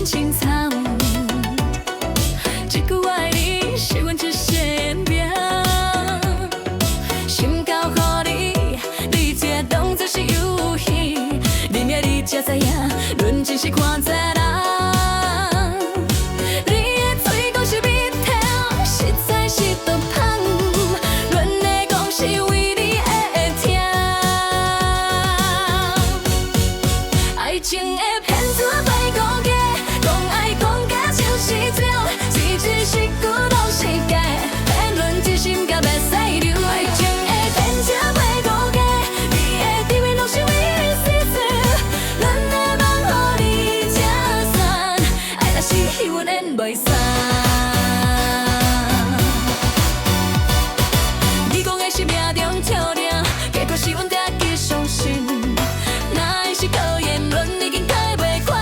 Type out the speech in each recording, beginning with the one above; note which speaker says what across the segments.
Speaker 1: 凄慘。這句愛你是阮一世的命，心交予你，你才當作是遊戲。你名你才知影，阮真是看早人。你的喙講是蜜糖，實在是毒香。阮的講是為你會疼。愛情的騙子莫顧假，講愛講甲像是情，是真是句攏是假，騙阮一心甲目屎流。愛情的騙子莫顧假，你的甜蜜攏是為死死，阮的夢予你吃散，愛若是戲阮演袂散。你講的是命中注定，結果是阮才去相信。若會是考驗，阮已經開袂完。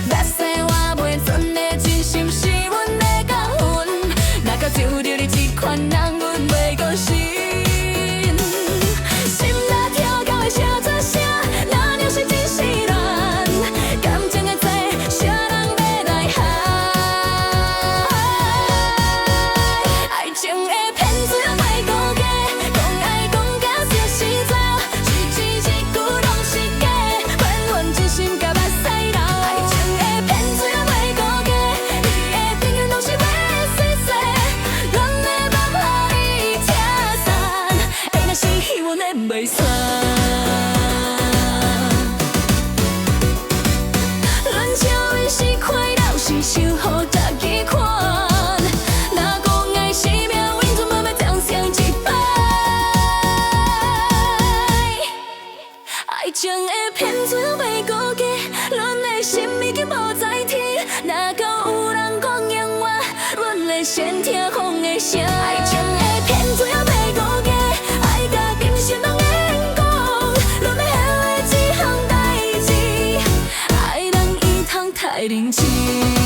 Speaker 1: 目屎換袂盡的真心是阮的教訓。若到就著你這款人，阮袂閣信。心若跳到會聲出聲，若若是真是戀，感情的債，啥人欲來還？愛情的騙子莫顧假，講愛講甲像是真，是真是句攏是假，騙阮真心甲目屎流。愛情的騙子莫顧假，你的甜言攏是話細細，阮的夢予你拆散，愛若是戲阮演袂散。阮笑伊是快樂，是受予大家看。若講愛是命運，總嘛欲掌聲一擺。愛情的騙子莫顧假，阮的心已經無在天。若閣有人講永遠，阮會先聽風的聲。愛情的騙子莫顧假，愛甲真心當演講，阮欲後悔這項代誌，愛人伊通太認真。